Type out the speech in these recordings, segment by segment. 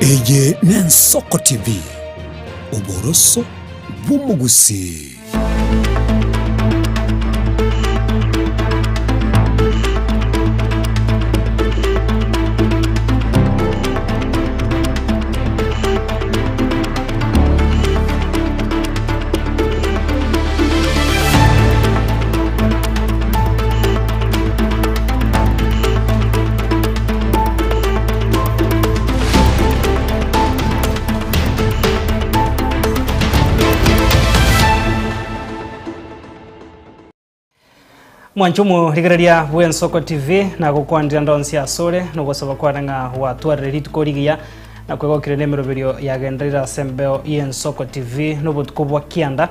Eye n'Ensoko TV, oboroso bw'omogusii. Mwanche omorigereria bw'Ensoko TV nagokwandire ande onsi asore nogosaba kwane ng'a gwatwarire rituko rigiya na kwegokire nemeroberio yagenderire ase embeo y'Ensoko TV nobotuko bwa kianda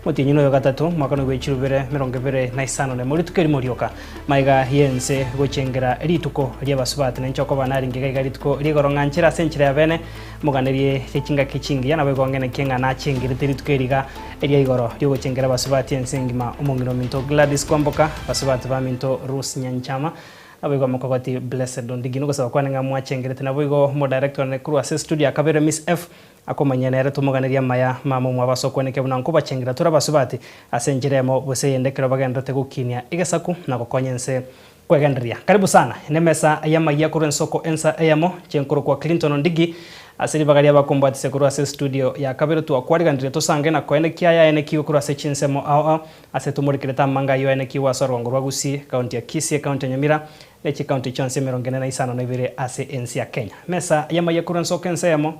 Omotienyi noyo gatato, omwaka noyo bw'echirubere 25 nemo, rituko erimo rioka magega y'ense gochengera rituko ri'abasubati. Na inche okoba narenge iga iga rituko ri'igoro ng'a nchere ase enchera ya bene, moganerie rie chingaki chingiya, naboigo ng'enekie ng'a nachengerete rituko eri iga eria igoro ri'ogochengera abasubati ense engima. Omong'ina ominto Gladys Kwamboka, basubati baminto Rose Nyanchama, naboigo omokogoti Blessed Ondigi. Nogosaba kwane ng'a mwachengerete. Naboigo omodirector one korwa ase estudio ya kabere Miss F. Akomanya nere tomoganerie amaya, mama omwabo ase okwenekera buna nkobachengera tore abasubati ase enchera emo gose eyende ekero bagendererete gokinia egesaku na gokonya ense kwegendereria. Karibu sana nemesa y'amayia korwa ensoko ensa eyemo chenkorokwa Clinton Ondigi ase ribaga riabakombwatisia korwa ase estudio ya kabere twakwariganirie tosange na koenekia ayaenekigwe korwa ase chinsemo ao ao ase tomorekerete amanga ayio aenekigwe ase orwango rwa Gusii, ekaunti ya Kisii, ekaunti ya Nyamira ne chikaunti chionsi 42 ase ense ya Kenya. Mesa y'amayia korwa ensoko ensa eyemo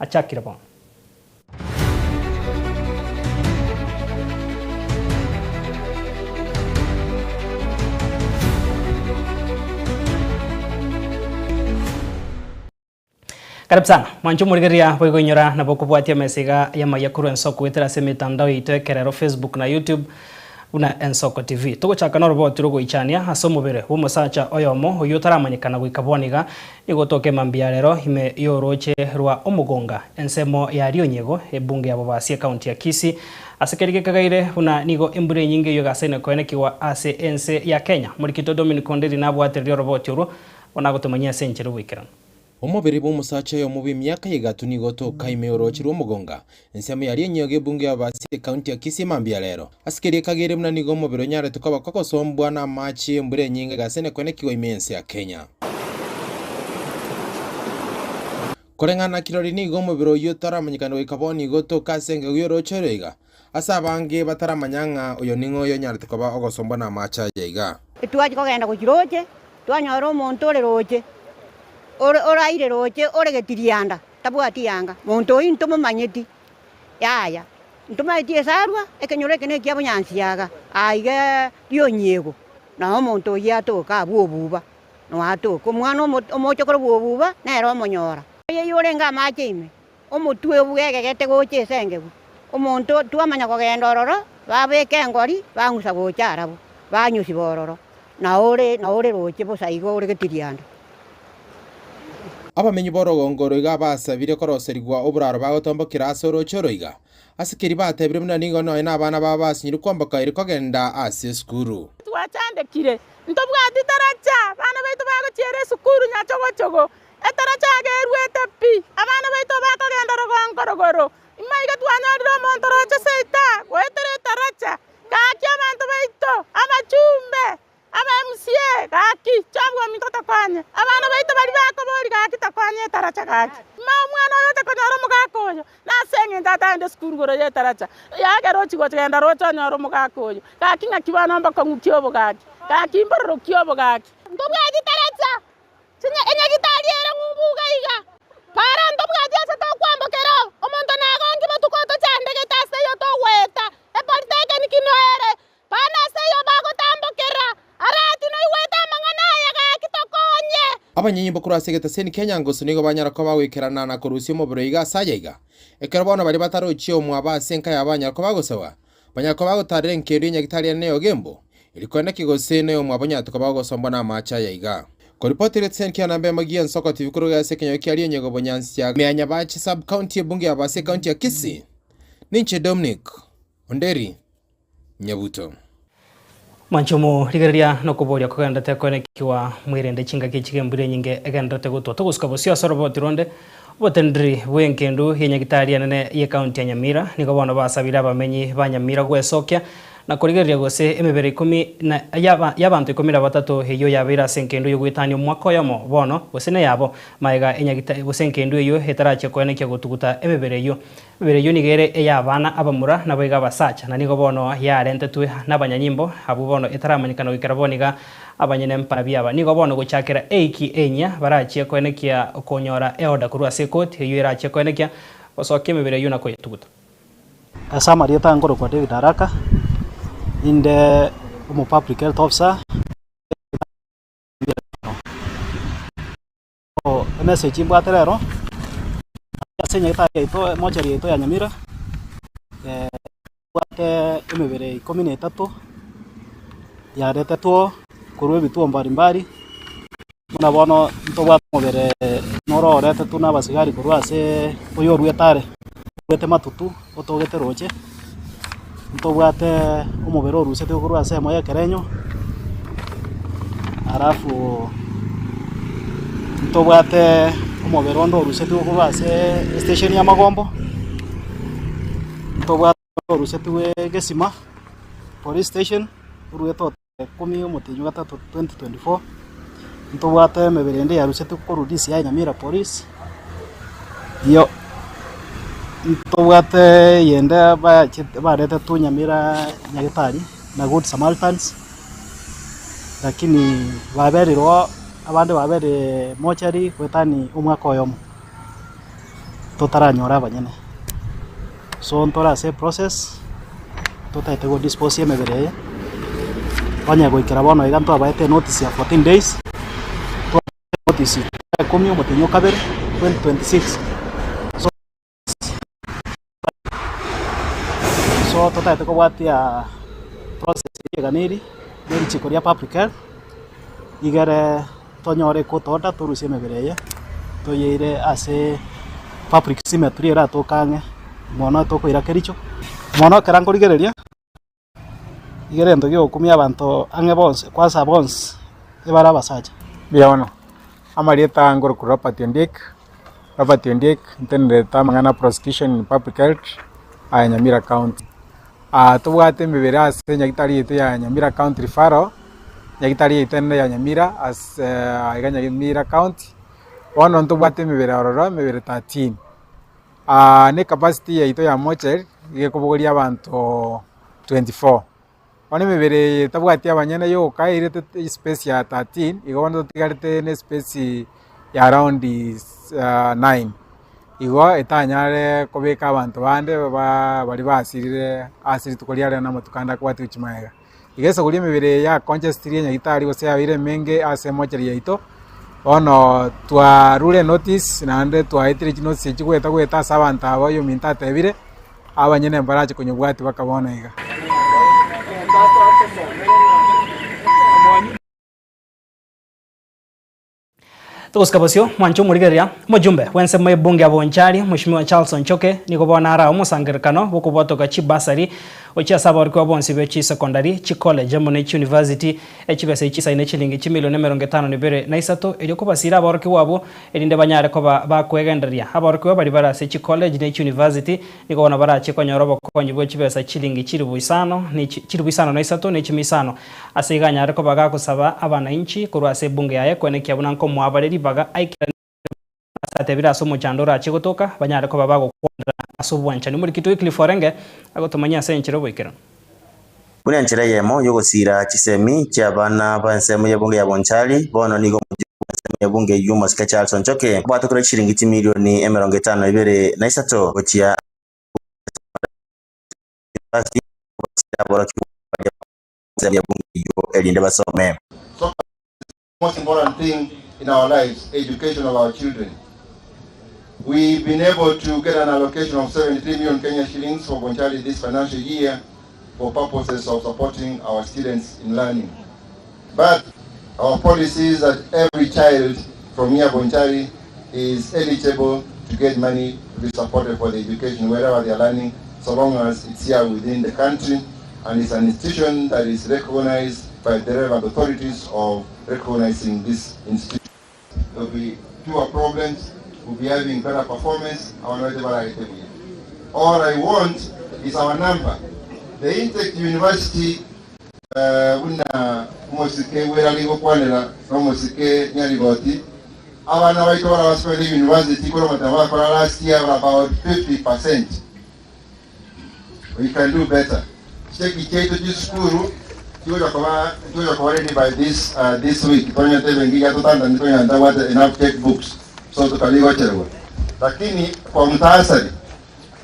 Achakire bono. Karibu sana mwanche omorigereria boigo inyora nabo okobwatia emesa iga y'amaiya korwa ensoko goetera ase emetandao yaito ekerero Facebook na YouTube Buna Ensoko TV. Togochaka noroboti rogoichania ase omobere bw'omosacha oyomo oyio otaramanyekana goika bono iga, nigo otoka emambia ya rero ime y'orooche rwa Omogonga, ensemo ya Rionyego, ebunge ya Bobasi ekaunti ya Kisii. Ase keria gekagaire buna nigo embura enyinge eyio egasaine koenekigwa ase ense ya Kenya. Morikito Dominic Onderi nabwatereria oroboti orwo, bono agotomanyia ase enchera oboikeranu. Omobere bw'omosacha oyomo bw'emiaka y'egato nigo otoka ime y'orooche rw'omogonga, ensemo yaria enyoga ebunge y'ababasi ekaunti ya Kisii mambia rero. Ase keria ekagere buna nigo omobere onyarete koba kogosombwa namaache y'embura enyinge egasene kwenekigwa ime y'ense ya Kenya. Koreng'ana na kirori nigo omobere oyio otaramanyekana goika bono nigo otoka ase engegu y'orooche oro iga, ase abange bataramanya ng'a oyo ning'o oyo onyarete koba ogosombwa namaache aya iga. Twachia kogenda gochia roche, twanyora omonto ore roche, ore oraire roche ore getirianda, tabwati yanga. Monto oyio ntomomanyeti, yaya, ntomanyeti esarwa, ekenyoro eke nekia bonyansi iga, aiga rionyiego, noo omonto oyio atoka abwo obuba, noo atoka. Omwana omo omochokoro bwa obuba, nere omonyora. Oyio orenge amache ime, omotwe bwegegete gocha ase engegu, omonto twamanya kogenda ororo, babeka engori, bang'usa gocha arabwo, banyosiba ororo, na ore na ore roche bosa igo ore getirianda. Abamenyi b'orogongo oro iga basabire koroserigwa oboraro bagotombokera ase orooche oro iga, ase keria batebire buna nigo nonya nabana babo basinyire kwamboka ere kogenda ase esukuru. Twachandekire, ntobwati taracha, abana baito bagochiera esukuru nyachogochogo, Etaracha agerwete pi, abana baito bakogenda rogongo rogoro. Maiga twanyorire omonto roche seita goetera etaracha. Gaki abanto baito, abachumbe, aba MCA, gaki, chobua ominto tokonye. Abana baito baria bakobori gaki tokonye etaracha gaki. Ma omwana oyo ocha konyora omogaka oyo, nase eng'encho atagende esukuru igoro y'etaracha, yagera ochia gogenda roche onyore omogaka oyo. Gaki ng'aki bono mbokong'u ki obo gaki? Gaki mbororo ki obo gaki? Ntobwati taracha, Enyagitari ere ng'umbu iga iga. Para ntobwati ase tokwambokera, omonto nagonki botuko otochandegete ase eyio togoeta, epolitekeniki noere, bana ase eyio bagotambokera, arati noigwete amang'ana aya gaki tokonye. Abanyanyimbo korwa ase egetaseni kia Nyangusu nigo banyara koba goikerana na korusia omobere oiga ase aya iga, ekero bono baria batarochie omwabo ase enka yabo banyara koba gosabwa, banyara koba gotarera enkeru y'enyagitari ere neyogembo, Erio korende ki gose noyomwabo onyarete koba ogosombwa namaache aya iga? Koripoti Ritsen kia namba emo gia ensoko TV koruga ase ekenyoro kia Rionyego Bonyansia ime ya Nyabache Sub County ebunge ya Basi ekaunti ya Kisii. Ninche Dominic Onderi Nyabuto. Mwanche omorigereria nokoboria kogenderete koenekiwa mwerende chingaki echi gembura enyinge egenderete gotwa. Togosuka bosio ase oroboti ronde. Oboteneneri bw'engendu ye Nyagitari enene y'Ekaunti ya Nyamira nigo bono basabire abamenyi ba Nyamira gwesokia na korigereria gose emebere ikomi na y'abanto ikomi na batato eyio yabeire ase engendu y'ogoetania omwaka oyomo bono gose neyabo magega enyagita gose engendu eyio etarachia koenekia gotuguta emebere eyio. Emebere eyio nigo ere ey'abana abamura naboigo abasacha, na nigo bono yarentetwe nabanyanyimbo, abwo bono etaramanyekana goikera bono iga abanyene mparabi aba. Nigo bono gochakera eiki enyia barachie koenekia konyora eorder korwa ase ekoti, eyio erachie koenekia gosokia emebere eyio na koyetuguta. Ase amarieta nkorokwa David Araka, inde omo public health officer. Emessage mbwate rero, ase enyagetari yaito emochari yaito ya Nyamira, mbwate emebere ikomi na etato, yaretetwe korwa ebituo mbari mbari, buna bono ntobwate omobere noro oretetwe na abasigari korwa ase oyo oruete are, oruete matutu otogete roche, ntobwate omobere orusetwe korwa ase emo ya ekerenyo, alafu ntobwate omobere onde orusetwe korwa ase estation ya Magombo, ntobwate orusetwe Gesima police station, oruete ikomi omotienyi o gatato 2024, ntobwate emebere ende yarusetwe korwa DCI Nyamira police, iyo ntobwate eyende bachete baretetwe Nyamira nyagetari na good samaritans, lakini baberire oo abande baberire mochari goetani omwaka oyomo, totaranyora abanyene. So ntore ase eprocess, totagete go dispose emebere eye, onye goikera bono iga ntwabaete enotice ya 14 days, twabaete enotice ya ikomi omotienyi o kabere 2026, so so totagete kobwatia process eye eganeirie na erichiko ria public health, igere tonyore ecourt order torusie emebere eye, toyeire ase public cemetery eratoke ang'e, mono tokoira kericho. Mono ekero nkorigereria, iga egento giogokumia abanto ang'e bonsi kwansa bonsi ebare abasacha. Mbuya mono, amarieta aya nkorokwa Robert Ondiek, Robert Ondiek ntenerete amang'ana a prosecution in public health aya Nyamira county. Tobwate emebere ase enyagitari yaito ya Nyamira county referral, Nyagitari yaito enene ya Nyamira ase aiga Nyamira county, bono ntobwate emebere ororo emebere 13. Na ecapacity yaito ya mortuary nigo ekobogoria abanto 24. Bono emebere eye etabwati abanyene yoka eirete espace ya 13, igo bono totigarete na espace ya around 9. Igo etanyare kobeka abanto bande ba baria basirire ase rituko ria rero na amatuko ande akobwatia gochia magega. Iga esaku ri'emebere eye yakonchestirie nyagitari gose yabeire emenge ase emocheri yaito, bono twarure enotice naende twaetire chinotice echi goeta goeta ase abanto aba oyominto atebire, abanyene mbarache konyobwatia baka bono iga. Togosika bosio, mwanche omorigereria, omojumbe bw'ensemo y'ebunge ya Bonchari, Mweshimiwa Charles Onchoke, nigo bono arae omosangererekano bw'okobwatoka chibasari gochia ase aborokigwa bonsi be chisecondary, chicollege amo ne chiuniversity, echibesa echi chisaine chilingi chimilion emerongo etano na ibere na isato erio kobasira aborokigwa abwo erinde banyare koba bakwegendereria. Aborokigwa baria bare ase chicollege ne chiuniversity nigo bono barachie konyora obokonyi bwe chibesa chilingi chilibu isano ne chilibu isano na isato ne chimia isano Ase igo anyare koba gagosaba abanainchi korwa ase ebunge yaye koenekia buna nkomoa bare ribaga aikeranie ase atebire ase omochando orache gotoka, banyare koba bagokwanera ase obwanchani. Omorikito Wycliffe Orenge agotomanyia ase enchera oboikeranu. Buna enchera eyemo y'ogosiira chisemi chi'abana b'ensemo y'ebunge ya Bonchari, bono nigo omojumbe bw'ensemo y'ebunge eyio Omosike Charles Onchoke abwatokire chishilingi chimilioni 52 na isato gochia ase aborokigwa baria erinde basome. So most important thing in our lives, education of our children. We've been able to get an allocation of 73 million Kenya shillings for Bonchari this financial year for purposes of supporting our students in learning. But our policy is that every child from here Bonchari is eligible to get money to be supported for the education wherever they are learning, so long as it's here within the country and it's an institution that is recognized by the relevant authorities of recognizing this institution. There will be fewer problems. We'll be having better performance, abana baito bararete buya. All I want is our number. The intake to university buna omosike bwerari gokwanera na omosike Nyarigoti, abana baito bara basomete university korwa amatemo bakora last year bare about 50 percent. We can do better. Chiteki chiaito chisukuru chigocha koba chigocha koba ready by this uh, this week. Tonyete ebenki iga totantani tonyara ntabwate enough check books so tukarigocherwa. Lakini kwa mutasari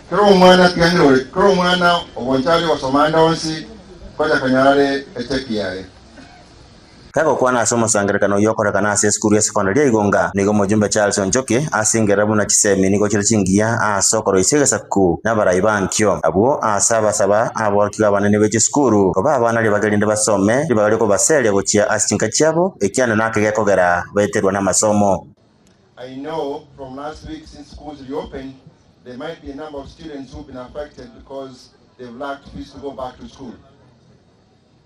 kera omwana tiga ng'irore kera omwana oboncha are gosoma ande onsi konya konyora are echeki yaye. Kagokwana ase omosangererekano oyio okorekana ase esukuru ya sekondari ya Igonga, nigo omojumbe Charles Onchoke asingerera buna chisemi nigo chire chingiya ase okoroisia egesaku na abarai ba nkio. Abwo ase abasaba aborokigwa abanene be chisukuru koba abana ribaga erinde basome ribaga riokobaseria gochia ase chinka chiabo, ekianda nake gekogera baeterwa namasomo. I know from last week since schools reopened there might be a number of students who've been affected because they've lacked fees to go back to school.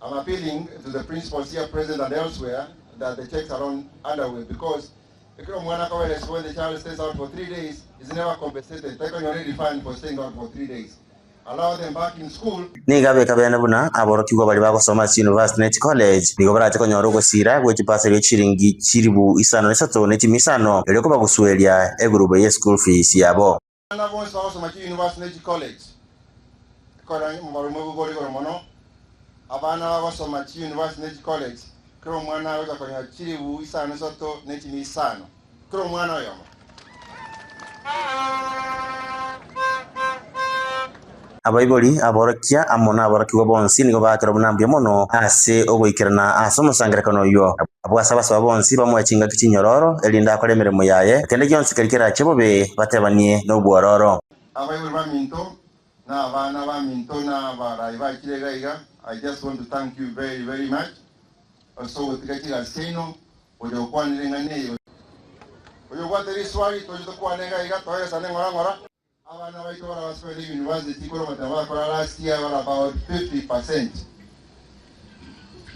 I'm appealing to the principals here present and elsewhere that the checks are on underway because ekero omwana akobera isiko when the child stays out for 3 days is never compensated takonyora refund for staying out for 3 days. Allow them back in school. Nigo abeka bene buna aborokigwa baria bagosoma ase chiyunivasiti ne chicollege nigo barache konyora ogosira gwe chibasari gie chiringi chilifu isano na isato ne chimia isano erio kobagusueria egurube ye school fees yabo. Abana bonsi bagosoma chiyunivasiti ne chicollege ekero omoremo obo gore igoro mono, abana bagosoma chiyunivasiti ne chicollege kera omwana agocha konyora chilifu isano isato ne chimia isano kera omwana oyomo. Abaibori, aborokia, amo naborokigwa bonsi nigo baakerwa buna mbuya mono ase ogoikerana ase omosangererekano oyio. Abwo ase abasaba bonsi bamoe chingaki chinyororo, erinde akore emeremo yaye, kende gionsi keria kerache bobe, batebanie nobwororo. Abaibori baminto, na abana baminto, na abarai bachire iga iga, I just want to thank you very very much ase ogotiga chigasi chiaino gocha gokwanera eng'ana eye. Oyobwate riswali toche tokwane iga iga toeresane ng'ora ng'ora. Abana baito bara basomete university korwa amatemo bakora last year bare about 50 percent.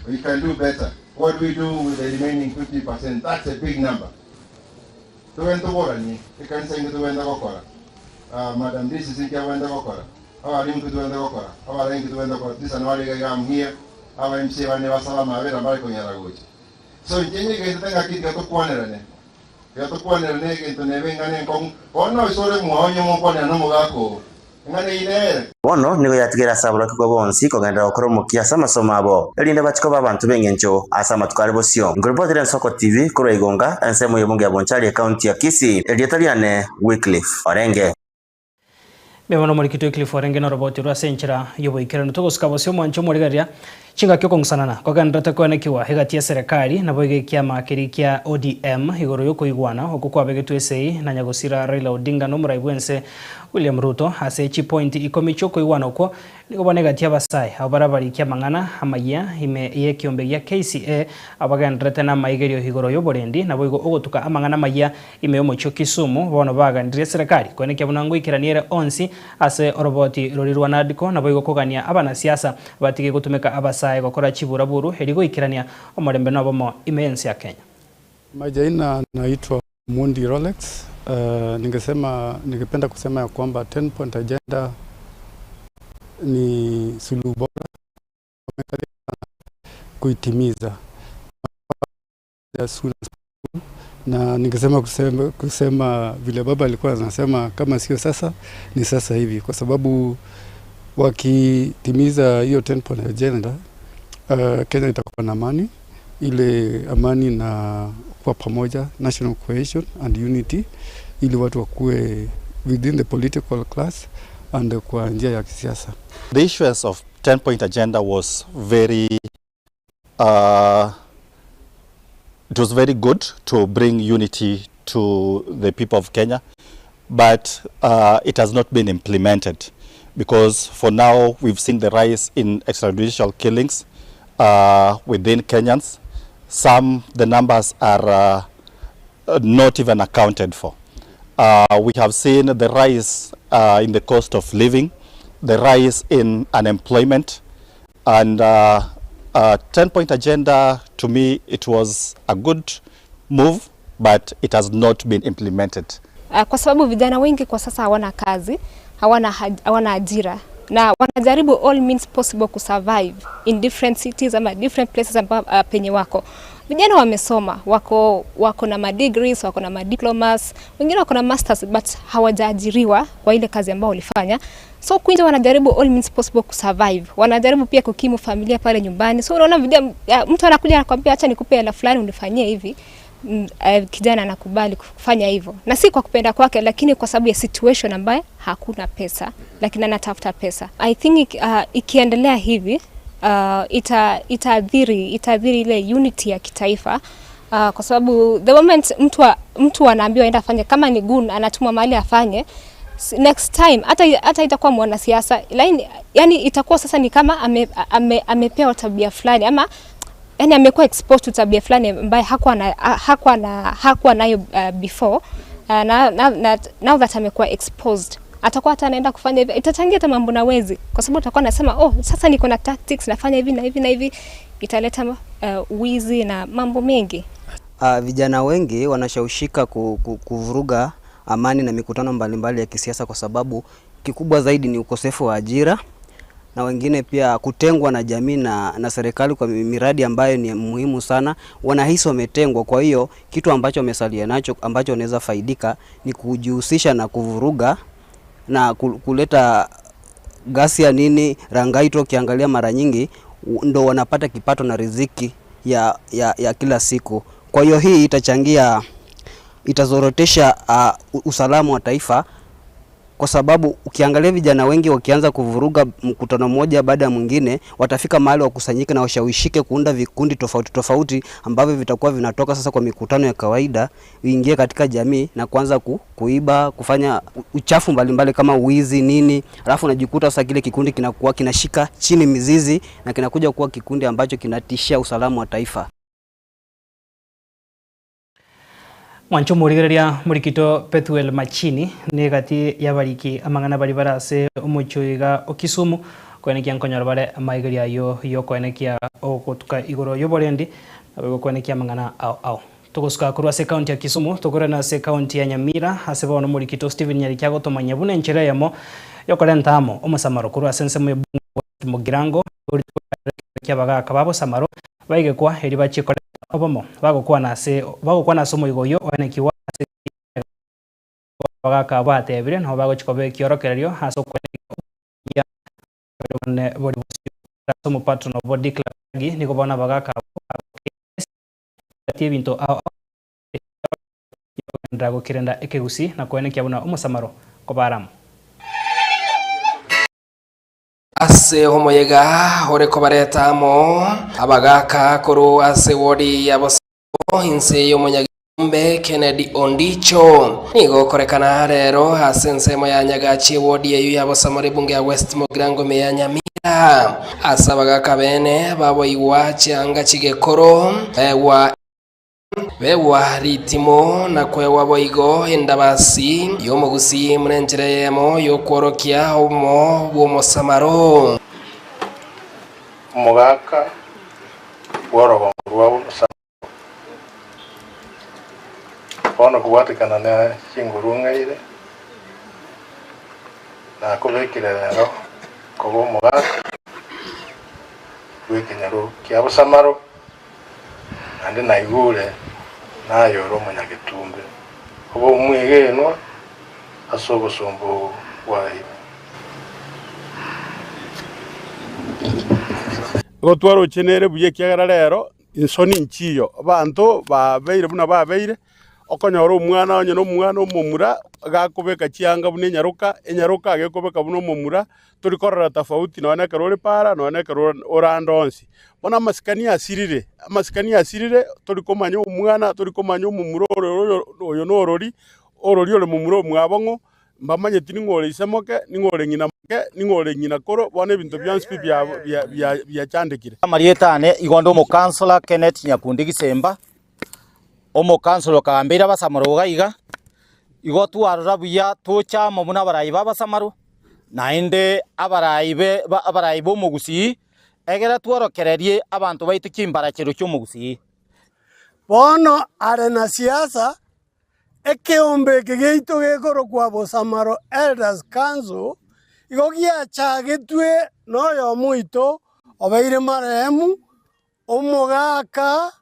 We can do better. What do we do with the remaining 50 percent? That's a big number. Togende toboranie, ekanisa inki tobwenerete gokora, Madam DCC inki abwenerete gokora, abalimu inki tobwenerete gokora, abarai inki tobwenerete gokora, these are nabare iga iga am here, aba MCA bande basabe amabera mbare konyara gocha. So inche nyegentete ng'aki tiga tokwanerane. Tiga tokwanerane egento nebe eng'ana enkong'u. Bono ase ore mwao onye mokwanera nomogaka oo, eng'ana eyio nere. Bono nigo yatigaire ase aborokigwa bonsi kogenderera gokora omokia ase amasomo abo, erinde bachie koba abanto b'engencho ase amatuko are bosio. Nkoripotera Ensoko TV korwa Igonga, ensemo y'ebunge ya Bonchari, ekaunti ya Kisii. Erieta riane Wycliffe Orenge. Mbuya mono omoriki Wycliffe orenge noroboti rwa ase enchera y'oboikeranu. Togosika bosio omwanche omorigereria chingaki okong'usanana kogendererete koenekiwa egati y'eserekari naboigo ekiama keria kia ODM igoro y'okoigwana okwo kwabegetwe esegi na nyagosira Raila Odinga na omorai bw'ense William Ruto ase chipointi ikomi chi'okoigwana okwo Nigo bono egati y'abasae abwo baria abarikia amang'ana amayia ime y'ekiombe gia KCA, abwo bagendererete namaigerio igoro y'oborendi, naboigo ogotuka amang'ana amayia ime y'omochie o Kisumu, bono baganirie eserekari koenekia buna ngoikerania ere onsi ase oroboti roria rwa NADCO, naboigo kogania abanasiasa batige gotumeka abasae gokora chiburaburu erio goikerania omorembe nobomo ime y'ense ya Kenya. Majaina naitwa Mundi Rolex. Ningesema, ningependa kusema ya kwamba 10 point agenda ni suluhu bora kuitimiza as soon as possible. Na ningesema kusema, kusema vile baba alikuwa anasema kama sio sasa ni sasa hivi, kwa sababu wakitimiza hiyo 10 point agenda Kenya itakuwa na amani, ile amani na kuwa pamoja, national cohesion and unity, ili watu wakuwe within the political class and kwa njia ya kisiasa. The issuance of 10 point agenda was very it was very good to bring unity to the people of Kenya, but it has not been implemented because for now we've seen the rise in extrajudicial killings within Kenyans. Some, the numbers are not even accounted for. We have seen the rise in the cost of living, the rise in unemployment, and 10-point agenda, to me, it was a good move, but it has not been implemented. Kwa sababu vijana wengi kwa sasa hawana kazi, hawana, hawana ajira na wanajaribu all means possible kusurvive in different cities ama different places amba, penye wako. Vijana wamesoma, wako, wako na madegrees, wako na madiplomas, wengine wako na masters but hawajaajiriwa kwa ile kazi ambayo walifanya. So huku nje wanajaribu all means possible kusurvive. Wanajaribu pia kukimu familia pale nyumbani. So unaona vijana, mtu anakuja anakuambia acha nikupe hela fulani unifanyie hivi. Kijana anakubali kufanya hivyo, na si kwa kupenda kwake, lakini kwa sababu ya situation ambaye hakuna pesa, lakini anatafuta pesa. I think ikiendelea hivi itaathiri itaathiri ile unity ya kitaifa kwa sababu the moment mtu mtu anaambiwa aenda afanye, kama ni gun anatumwa mahali afanye, next time hata itakuwa mwanasiasa lakini, yani itakuwa sasa ni kama ame, ame, amepewa tabia fulani ama yani amekuwa exposed to tabia fulani ambayo hakuwa na, hakuwa na hakuwa nayo before na, na, na, now that amekuwa exposed atakuwa hata anaenda kufanya hivi, itachangia hata mambo na wezi, kwa sababu atakuwa anasema oh, sasa niko na tactics nafanya hivi na hivi na hivi, italeta wizi na mambo mengi. Vijana wengi wanashawishika kuvuruga amani na mikutano mbalimbali ya kisiasa kwa sababu kikubwa zaidi ni ukosefu wa ajira na wengine pia kutengwa na jamii na serikali kwa miradi ambayo ni muhimu sana. Wanahisi wametengwa, kwa hiyo kitu ambacho wamesalia nacho ambacho wanaweza faidika ni kujihusisha na kuvuruga na kuleta ghasia nini rangaito. Ukiangalia mara nyingi ndo wanapata kipato na riziki ya kila siku. Kwa hiyo hii itachangia, itazorotesha usalama wa taifa, kwa sababu ukiangalia vijana wengi wakianza kuvuruga mkutano mmoja baada ya mwingine, watafika mahali wakusanyike na washawishike kuunda vikundi tofauti tofauti ambavyo vitakuwa vinatoka sasa kwa mikutano ya kawaida uingie katika jamii na kuanza kuiba, kufanya uchafu mbalimbali kama wizi nini, alafu unajikuta sasa kile kikundi kinakuwa kinashika chini mizizi na kinakuja kuwa kikundi ambacho kinatishia usalama wa taifa. Mwancho morigereria morikito Pethuel Machini ni gati yabariki amang'ana bari barase omochoiga o Kisumu kwenekia nkonyora bare amaigeria ayo yokwenekia ogotuka igoro yoborendi nabo kwenekia amang'ana ao ao togosuka korwa ase county ya Kisumu tokorana ase county ya Nyamira ase bono morikito Stephen Nyarikia gotomanya buna enchera yamo yokorenta amo omosamaro korwa ase ensemo ya Mugirango kiabagaka babo samaro baigekwa eri bachikoreta obomo bagokwana ase bagokwana ase omoigo oyo oenekiwa ase bagaka batebire nabo bagochikoba ekiorokererio ase okwenekia bori bosio ase omopatron obo Declan nigo bono bagaka ebinto ao gokirenda ekegusi na kwenekia buna omosamaro kobaramo. Ase omoyega ore kobareta amo abagaka koru ase wodi ya boso inse y'omonyagimbe Kennedy Ondicho nigo korekana rero ase ensemo ya Nyagachi wodi eyu ya Bosamore bunge ya West Mugirango ya Nyamira ase abagaka bene baboigwa chianga chigekoro ewa bewa ritimo na kwewa boigo endabasi y'omogusi murenjere yemo yokworokia omo bw'omosamaro omogaka bworogongo rwa omosamaro bono kobwatekana na chinguru ng'aire nakobekire rero koba omogaka bw'ekenyoro kia bosamaro naende naigure nayora omonyagetumbe oba omwegenwa ase obosombo bwaye. Igo twarochenere buya ekiagera rero ensoni nchiyo, abanto babeire buna babeire, okonyora omwana onye na omwana omomura gakobeka chianga buna enyaroka, enyaroka agekobeka buna omomura, torikorora tofauti nonya ekero ore para nonya ekero ore ande onsi. Bono amasikani asirire, amasikani asirire torikomanya omwana torikomanya omomura ore oyo oyo na orori, orori ore momura omwabo ng'o, mbamanyeti ning'o ore ise moke, ning'o ore ng'ina moke, ning'o ore ng'ina koro, bono ebinto bionsi pi bia bia bia biachandekire. Amarieta ane igo nde omokansora Kenneth Nyakundi Gisemba, omokansora okagambeire abasamaro iga iga, igo twarora buya tocha amo buna abarai ba abasamaro, naende abarai be ba abarai ba omogusii, egere tworokererie abanto baito chimbarachero chia omogusii. Bono are na siasa. Ekeombe eke giaito gekorokwa Bosamaro Elders Council igo giachagetwe noyomo oito obeire marehemu omogaka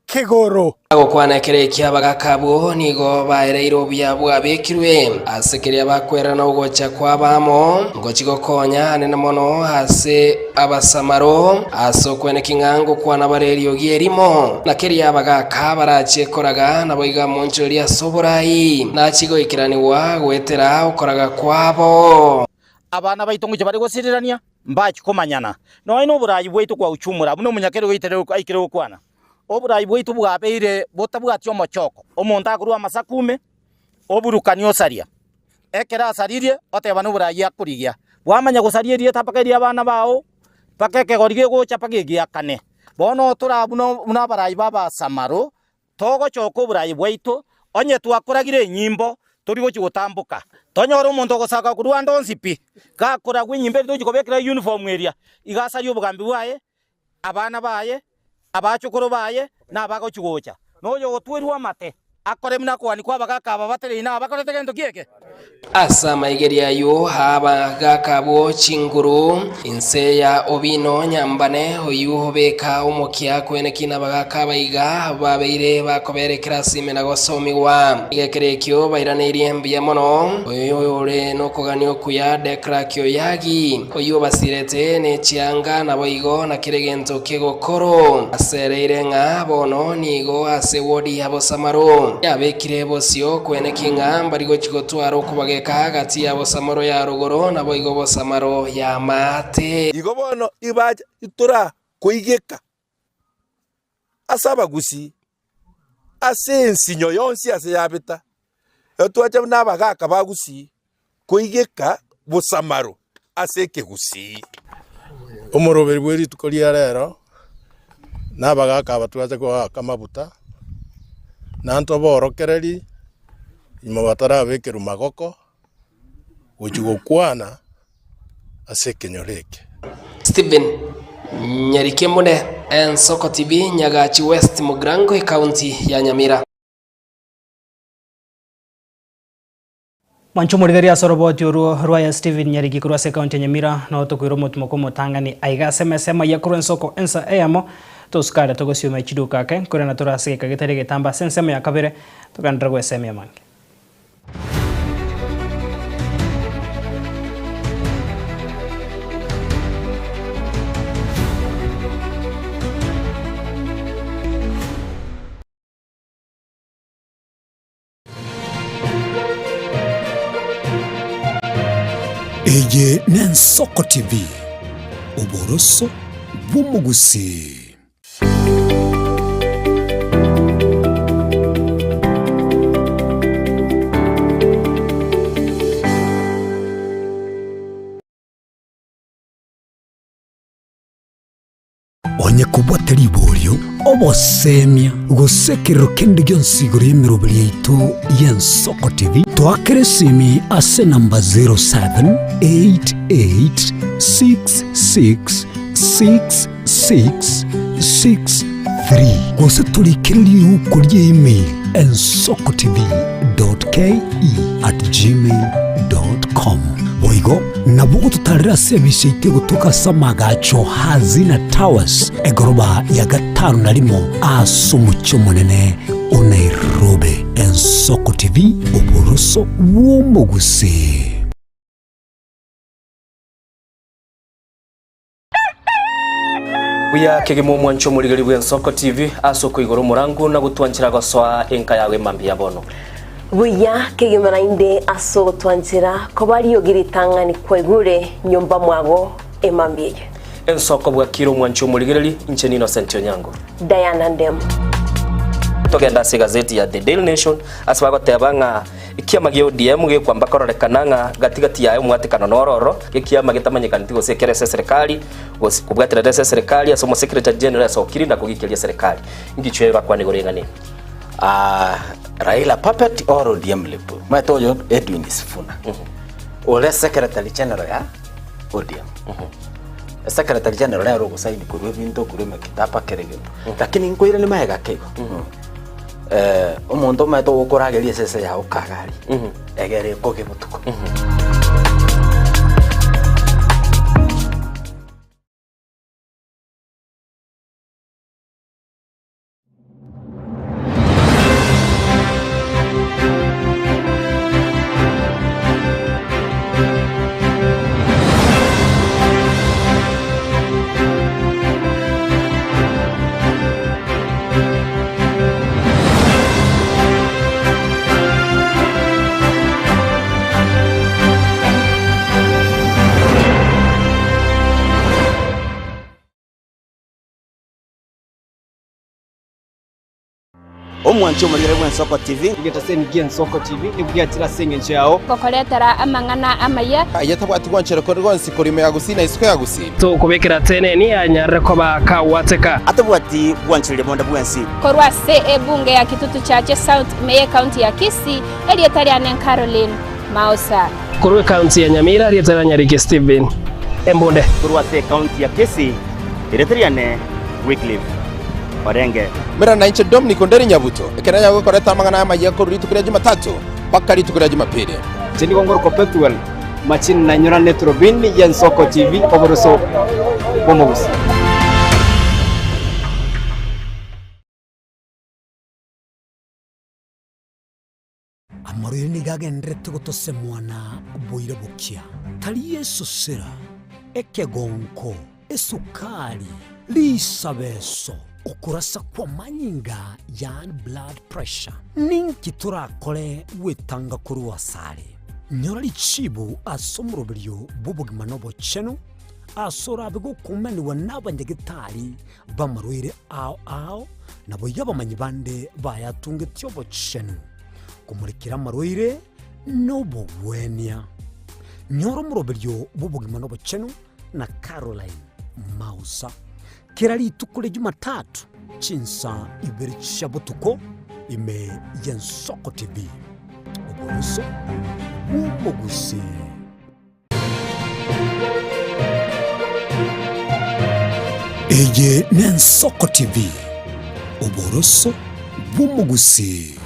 Kegoro. Agokwana ekero ekio abagaaka abwo nigo baereire obuya bwabekirwe ase keria bakwerana ogocha kw'abamo, ngochia gokonya anene mono ase abasamaro, ase okweneki ng'a ngokwana bare eriogi erimo, na keria abagaaka barachie koraga, naboigo amonchorerie ase oborai, nachie goikeranigwa goetera okoraga kwabo. Abana baito ngochia bare gosirirania, mbachie komanyana. Nonya noborai bwaito kwauchumura, buna omonyakerogo aikire gokwana. Oborai bwaito bwabeire botabwati omochoko, omonto akorua amasaku ime, oburukania osaria. Ekero asaririe, oteba noborai akorigia. Bwamanya gosaria erieta mpaka eria abana bao, mpaka ekegori gegocha mpaka egiakane. Bono tora buna buna abarai b'abasamaro, togochoka oborai bwaito, onye twakoragire enyimbo, tori gochia gotamboka. Tonyore omonto ogosaka korwa ande onsi pi, gakoragwa enyimbo eria togochia kobekera uniform eria, iga asarie obogambi bwaye, abana baye, abachokoro baye, na abagochia gocha. Na oyogotwerwa amate, akore buna akoania kw'abagaaka aba batereine aba bakorete gento ki eke? Ase amaigerio ayio abagaaka abwo chinguru, inse ya Obino nyambane, oyio obeka omokia kweneki nabagaaka abaiga babeire bakoberekera ase ime na gosomigwa. Ekero ekio bairaneirie mbuya mono, oyo ore nokogania okuya Decrack Oyagi, Oyio obasirete ne chianga, naboigo na kera egento kegokoro. Asereire ng'a bono nigo ase wodi ya Bosamaro yabekire bosio kweneki ng'a mbari gochi gotwara okobageka gati ya Bosamaro ya rogoro naboigo Bosamaro ya maate. Igo bono ibacha itorakoigeka ase abagusii, ase ensinyo yonsi ase yabeta, etwacha buna abagaka ba gusii koigeka bosamaro ase ekegusii. Omoroberi bwe rituko ria rero, na abagaka aba twacha goaka amabuta, na ntoborokereri nyuma batarabekerwa magoko, gochia gokwana ase ekenyoro eke. Stephen Nyarikemune, Ensoko TV, Nyagachi West, Mugirango, Ekaunti ya Nyamira. Mwanche omorigereria ase oroboti orwo rwaya Stephen Nyariki korwa ase ekaunti ya Nyamira noo tokoira omotimoko omotang'ani aiga ase emesa emayia korwa ensoko ensa eyemo tosukare togosioma echiduka ake korende tore ase egeka getari egetambe ase ensemo ya kabere togenderere gwesemia amange. Eye n'Ensoko TV, oboroso bw'omogusii. Onye kobwate riborio, obosemia, gose ekerero kende gionsi igoro y'emeroberi yaito y'Ensoko TV, toakere esimi ase enamba 0788666663 gose torikere riuko ria email ensokotv.ke@gmail.com. Boigo nabo ogototarera ase ebise yaito egotoka ase amagacho Hazina Towers egoroba ya gatano na rimo ase omochie omonene o Nairobi. Ensoko TV, oboroso bw'omogusii. Buya kegima omwancho omorigeri bw'Ensoko TV ase okoigora omorango na gotwanchera gosoa enka yago emambia ya bono. Buya kegima naende ase ogotwanchera koba riogi ritang'ani kwaigure nyomba mwago emambia eye. Ensoko bwakire omwancho omorigereri, inche ni Innocent Onyango. Diana Ndemo. Togende ase egazeti ya The Daily Nation ase bagoteba ng'a Ekiama gia ODM gekwamba kororekana ng'a gati gati yaye omwatekano noro oro, ekiama getamanyekaneti gose ekere ase eserekari, gose kobwaterete ase eserekari ase omosecretary general asokire na kogikeria eserekari. Inki chio orakwane igoro y'eng'ana eye? Ah, Raila puppet or ODM lip. Omanyete oyo Edwin Sifuna. Ore secretary general ya ODM. Secretary general nere ogosaini korwa ebinto korwa emekataba kera egento. Lakini nkoirania magega ake igo. Omonto omanyete ogokorageria esese yao kagari, egere ekoge botuko. Omwanchi omorigere bw'Ensoko TV. Egetaseni gi'Ensoko TV nigo giachire ase engencho yao. Gokoretera amang'ana amaya. Aye tabwati gwanchera kore gonsi korwa ime ya Gusii na isiko ya Gusii. Tokobekera teneni anyarire koba kagwateka. Atabwati gwanchereria bonde bwensi. Korwa ase ebunge ya Kitutu Chache South ime y'Ekaunti ya Kisii, erieta riane Caroline Mausa. Korwa ekaunti ya Nyamira, erieta ria Nyariki Stephen Embunde. Korwa ase ekaunti ya Kisii, erieta riane Wycliffe Orenge. Mera nainche Dominic Onderi Nyabuto, ekero nanyare gokoreta amang'ana aya amayia korwa rituko ria Jumatatu mpaka rituko ria Jumapili. Inche nigo ngorokwa Pethuel Machini na nyorane eturubini y'Ensoko TV oboroso bw'omogusi. Amarwaire nigo agendererete gotosemwa na boira bokia, tari esosera, ekegonko, esukari, risabeso, okorasa kw'amanyinga yaani blood pressure. Ninki torakore gwetanga korwa asare? Nyora richibu ase omoroberio bw'obogima na obochenu, ase orabe gokumanigwa n'abanyagetari b'amarwaire ao ao, naboigo abamanyi bande bayatungetie obochenu, komorekera amarwaire nobogwenia. Nyora omoroberio bw'obogima nobochenu na Caroline Mausa kera rituko ria Jumatatu chinsa ibere chia botuko ime y'Ensoko TV. Oboroso bw'omogusii. Eye n'Ensoko TV, oboroso bw'omogusii.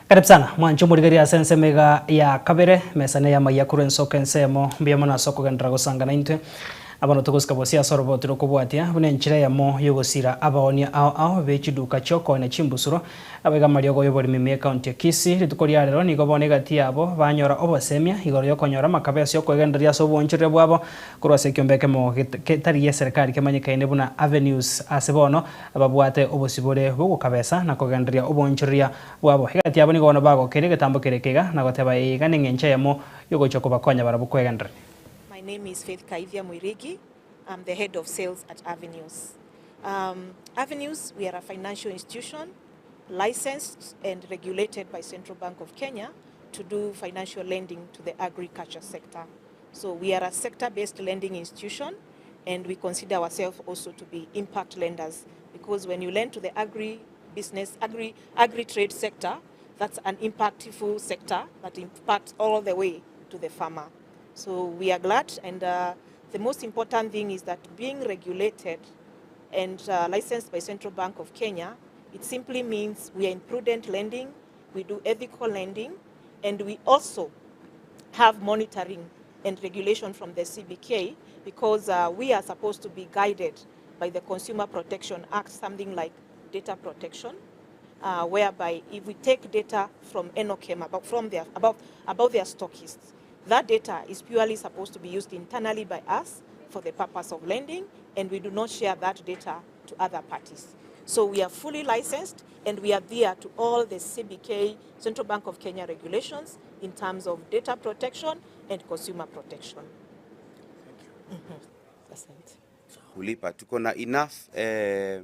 Karibu sana mwanche omorigereria ase ensemo iga ya kabere, mesa neye amaiya korwa ensoko ensemo, mbuya mono ase okogenderera gosanga naintwe. Abana togosika bosie ase oroboti rokobwatia buna enchera eyemo yogosira abaonia ao ao be chiduka chiokoenia chimbusuro, abaiga amariogo yoborimi ime ekaunti ya Kisii. Rituko ria rero nigo bono egati yabo banyora obosemia igoro yokonyora amakabe ase okoegendereria ase obonchoreria bwabo korwa ase ekiombe ekemo getari gieserikari kemanyekaine buna Avenues ase bono babwate obosibore bogokabesa na kogendereria obonchoreria bwabo. Egati yabo nigo bono bagokeire egetambo keria ekeiga na goteba Eye iga neng'encho eyemo yogochia kobakonya barabwo kwegendereria. My name is Faith Kaithia Mwirigi. I'm the head of sales at Avenues. Um, Avenues, we are a financial institution licensed and regulated by Central Bank of Kenya to do financial lending to the agriculture sector. So we are a sector-based lending institution and we consider ourselves also to be impact lenders because when you lend to the agri business, agri, agri-trade sector, that's an impactful sector that impacts all the way to the farmer. So we are glad and uh, the most important thing is that being regulated and uh, licensed by Central Bank of Kenya, it simply means we are in prudent lending, we do ethical lending, and we also have monitoring and regulation from the CBK because uh, we are supposed to be guided by the Consumer Protection Act, something like data protection, uh, whereby if we take data from Enokem about, from their, about, about their stockists, that data is purely supposed to be used internally by us for the purpose of lending, and we do not share that data to other parties. So we are fully licensed and we adhere to all the CBK, Central Bank of Kenya regulations in terms of data protection and consumer protection. Thank you. Mm -hmm. Asante. Kulipa tuko na enough eh,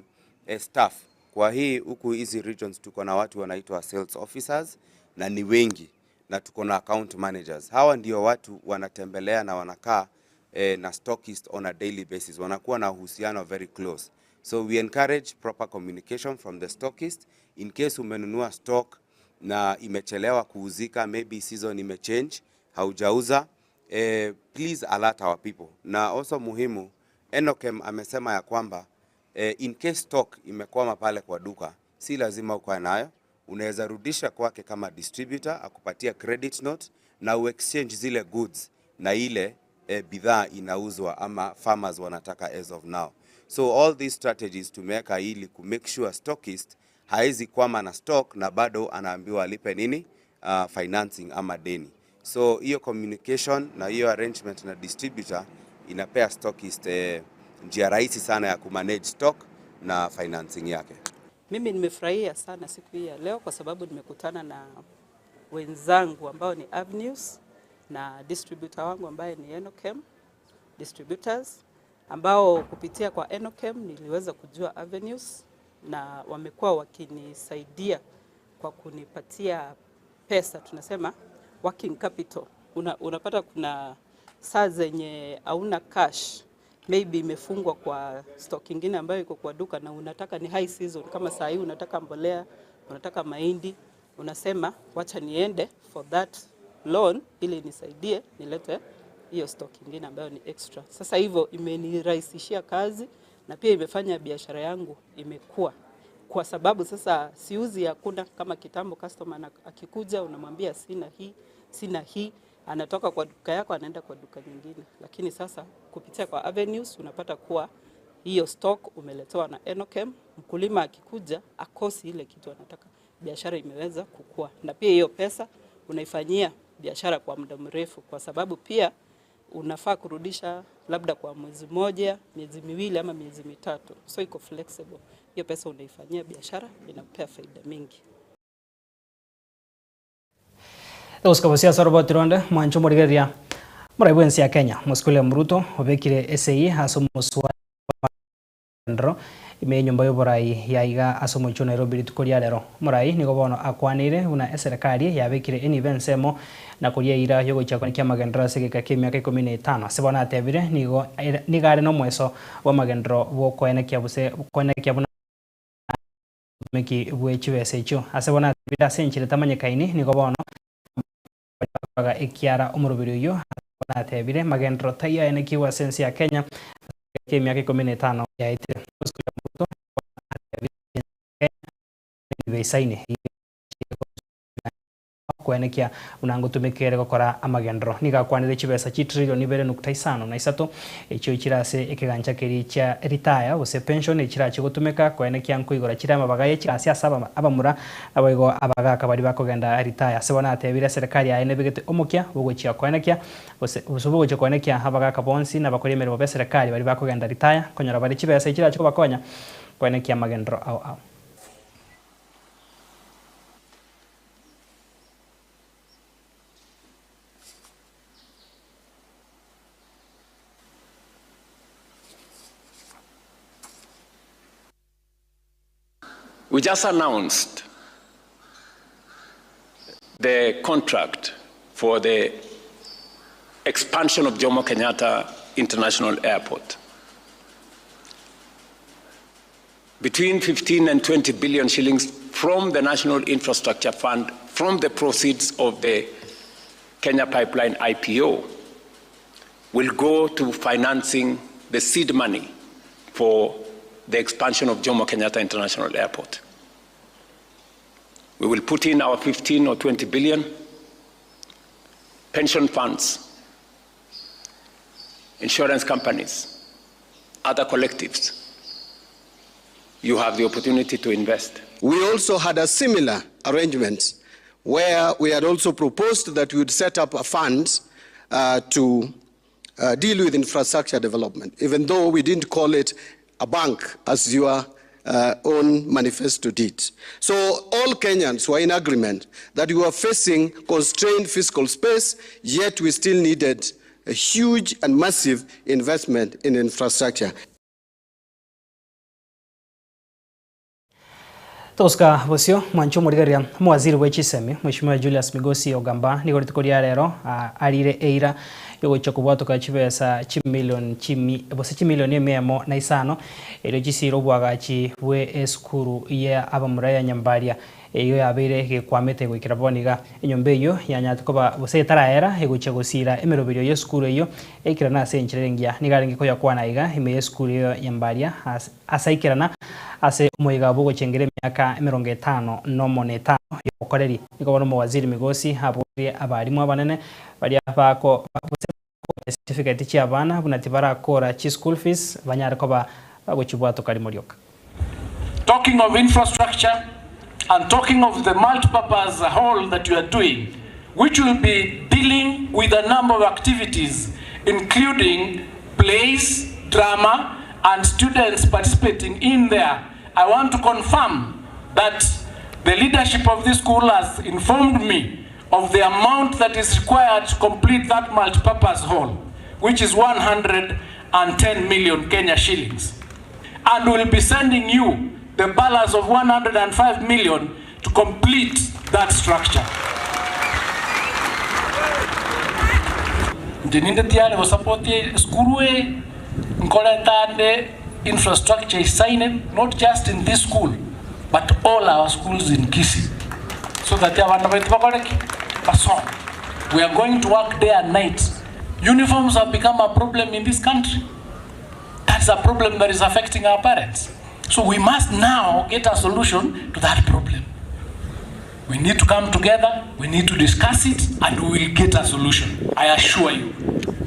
eh, staff kwa hii huku hizi regions tuko na watu wanaitwa sales officers na ni wengi na tuko na account managers. Hawa ndio watu wanatembelea na wanakaa eh, na stockist on a daily basis, wanakuwa na uhusiano very close. So we encourage proper communication from the stockist in case umenunua stock na imechelewa kuuzika, maybe season imechange, haujauza eh, please alert our people. Na also muhimu, Enokem amesema ya kwamba eh, in case stock imekwama pale kwa duka, si lazima ukae nayo, unaweza rudisha kwake kama distributor akupatia credit note na uexchange zile goods na ile eh, bidhaa inauzwa ama farmers wanataka as of now. So all these strategies tumeweka ili ku make sure stockist haezi kwama na stock na bado anaambiwa alipe nini uh, financing ama deni. So hiyo communication na hiyo arrangement na distributor inapea stockist eh, njia rahisi sana ya kumanage stock na financing yake. Mimi nimefurahia sana siku hii ya leo kwa sababu nimekutana na wenzangu ambao ni Avenues na distributor wangu ambaye ni Enochem Distributors ambao kupitia kwa Enochem niliweza kujua Avenues na wamekuwa wakinisaidia kwa kunipatia pesa, tunasema working capital. Una, unapata kuna saa zenye hauna cash maybe imefungwa kwa stock ingine ambayo iko kwa duka na unataka ni high season, kama saa hii unataka mbolea, unataka mahindi, unasema wacha niende for that loan ili nisaidie nilete hiyo stock ingine ambayo ni extra. Sasa hivyo imenirahisishia kazi na pia imefanya biashara yangu imekuwa, kwa sababu sasa siuzi hakuna kama kitambo. Customer akikuja unamwambia sina hii, sina hii, anatoka kwa duka yako anaenda kwa duka nyingine. Lakini sasa kupitia kwa Avenues unapata kuwa hiyo stock umeletewa na Enochem, mkulima akikuja akosi ile kitu anataka, biashara imeweza kukua, na pia hiyo pesa unaifanyia biashara kwa muda mrefu, kwa sababu pia unafaa kurudisha labda kwa mwezi mmoja, miezi miwili ama miezi mitatu, so iko flexible. Hiyo pesa unaifanyia biashara inakupea faida mingi. Egosika bosia ase oroboti ronde mwanche omorigereria morai bwensi ya Kenya Mosike William Ruto obekire esegi ase omoswada ndero ime enyomba y'oborai yaiga ase omochie o Nairobi rituko ria rero. Omorai nigo bono akwaneire buna eserekari yabekire enibo ensemo na koria eira yogochia konekia amagenderero ase egeka kia emiaka ikomi na etano. Ase bono atebire nigo nigo are nomoeso bw'amagenderero bw'okoenekia gose koenekia buna obotumeki bwe chibesa echio. Ase bono atebire ase enchera etamanyekaini nigo bono bakoraga ekiara omoroberi oyio ase bono atebire magenderero taiyo aenekigwe ase ense ya Kenya ase egeka kia emiaka ikomi na etano yaetire. Mosike William Ruto nigo bono atebire ense ya Kenya enibo eisaine eyio Koenekia buna ngotumeka ere gokora amagenderero. Nigo akwanire chibesa chitrillion ibere nukta isano na isato echio chire ase ekegancha keria chia ritaya gose pension echirache gotumeka koenekia nkoigora chire amabaga ye chigasi ase abamura naboigo abagaka baria bakogenda ritaya. Ase bono atebire eserekari yaye nebegete omokia bogochia koenekia gose gose bogochia koenekia abagaka bonsi na abakori emeremo beserekari baria bakogenda ritaya konyora bare chibesa echirache kobakonya koenekia amagenderero ao ao. We just announced the contract for the expansion of Jomo Kenyatta International Airport. Between 15 and 20 billion shillings from the National Infrastructure Fund, from the proceeds of the Kenya Pipeline IPO, will go to financing the seed money for the expansion of Jomo Kenyatta International Airport. We will put in our 15 or 20 billion pension funds, insurance companies, other collectives. You have the opportunity to invest. We also had a similar arrangement where we had also proposed that we would set up a fund to deal with infrastructure development, even though we didn't call it a bank as your own manifesto did. So all Kenyans were in agreement that we were facing constrained fiscal space, yet we still needed a huge and massive investment in infrastructure. Togosuka bosio mwanche omorigereria omowaziri bwe chisemi Mheshimiwa Julius Migosi Ogamba nigo rituko ria rero arire eira yogochia kobwatoka chibesa chimilion chimi gose chimilion emia emo na isano erio chisire obwagachi bwe esukuru ya abamura ya Nyambaria. Eyio yabeire gekwamete goikera bono iga. Enyomba eyio yanyarete koba bosa etaraera egochia gosiira emeroberio y'esukuru eyio eikerana ase enchera engiya. Nigo arenge koyakwana iga ime y'esukuru eyio ya Mbaria ase aikerana ase omoyega bw'ogochengera emiaka 51 nomo na etano y'obokoreri. Nigo bono omowaziri Migosi aborie abalimu abanene baria bako gose bakogora chicertificate chi'abana buna tibarakora chischool fees banyare koba bagochibwatoka rimo rioka. Talking of infrastructure and talking of the multipurpose hall that you are doing, which will be dealing with a number of activities including plays, drama and students participating in there. I want to confirm that the leadership of this school has informed me of the amount that is required to complete that multipurpose hall, which is 110 million Kenya shillings. And we'll be sending you the balance of 105 million to complete that structure. Inche ninde tiyari gosupport esukuru eye, nkoreta ande infrastructure isaine not just in this school but all our schools in Kisii so that abana baito bakore ki? Basome. We are going to work day and night. Uniforms have become a problem in this country. That's a problem that is affecting our parents. So we must now get a solution to that problem. We need to come together, we need to discuss it, and we will get a solution. I assure you.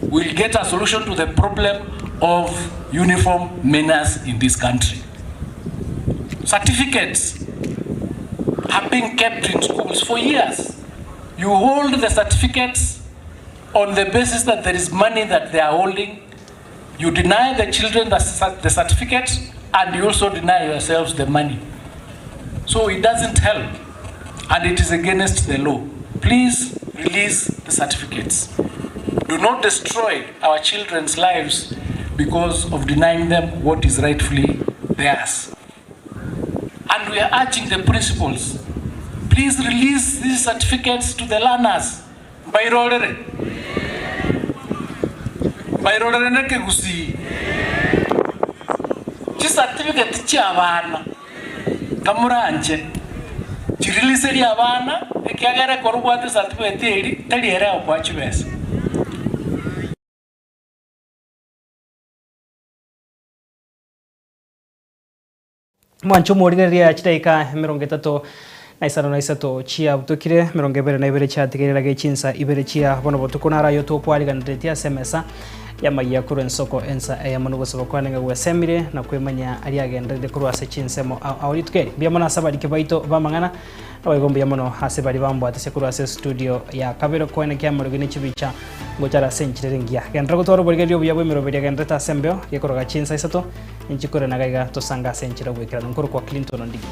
We'll get a solution to the problem of uniform menace in this country. Certificates have been kept in schools for years. You hold the certificates on the basis that there is money that they are holding. You deny the children the, the certificate and you also deny yourselves the money. So it doesn't help and it is against the law. Please release the certificates. Do not destroy our children's lives because of denying them what is rightfully theirs. And we are urging the principals, please release these certificates to the learners. Mbairorere? Mbairorere nekegusii? Chicertificate chi'abana kamoranche chiriliserie abana ekiagera ekero obwate ecertificate eri tari ere agokoa chibesa. Mwanche omorigereria chidaika 36 chiabutokire, 22 chiatigerera gechinsa ibere chia bono botuko naro ayio tokwariganeretie ase emesa y'amayia korwa ensoko ensa eyemo nogosaba kwane ng'a gwesemire na kwemanya aria agenderere korwa ase chinsemo ao ao rituko eri. Mbuya mono ase abariki baito b'amang'ana, naboigo mbuya mono ase baria bambwatesia korwa ase estudio ya kabere koenekia amarigo ne chibicha ngochare ase enchera ere engiya. Genderera gotwara oborigereria obuya bw'emeroberio egendererete ase embeo, gekoroga chinsa isato, Inche kore nagaiga tosange ase enchera ogoikeranu nkorokwa Clinton Ondigi.